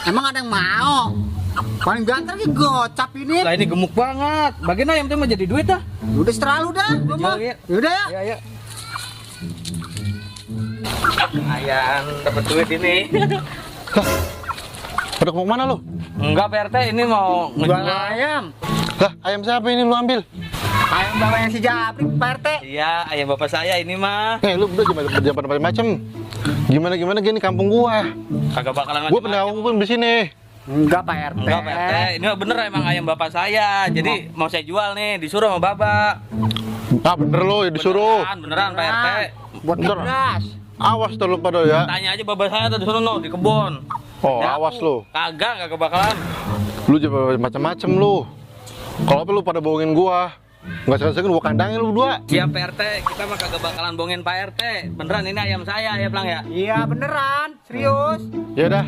Emang ada yang mau? Paling ganteng nih gocap ini. Lah ini gemuk banget. Bagian ayam tuh mah jadi duit dah. Udah seterah lu dah, gua mah. Jual, ya. Yaudah ya. Iya, iya. Ayam dapat duit ini. Pada mau kemana lu? Enggak Pak RT, ini mau Jual ngejual. ayam. Lah, ayam siapa ini lu ambil? Ayam bawanya si Japrik, Pak RT. Iya, ayam bapak saya ini mah. Lu udah jangan macam-macam. Gimana gini kampung gua. Kagak bakalan Gua pendaung pun di sini. Enggak, Pak RT. Enggak Pak RT, ini mah bener emang ayam bapak saya. Jadi mau saya jual nih, disuruh sama Baba. Ah bener lo ya disuruh. Beneran Pak RT. Buat Bentar. beras. Awas tuh lu pada ya. Tanya aja bapak saya tuh disuruh no, di kebun. Oh Ya, awas lu. Kagak bakalan. Lu jangan macam-macam lu. Kalau apa lu pada bohongin gua. Nggak segan-segan gua kandangin lu berdua. Iya Pak RT, kita mah kagak bakalan bohongin Pak RT. Beneran ini ayam saya ya Plang ya. Iya beneran, serius. Ya udah,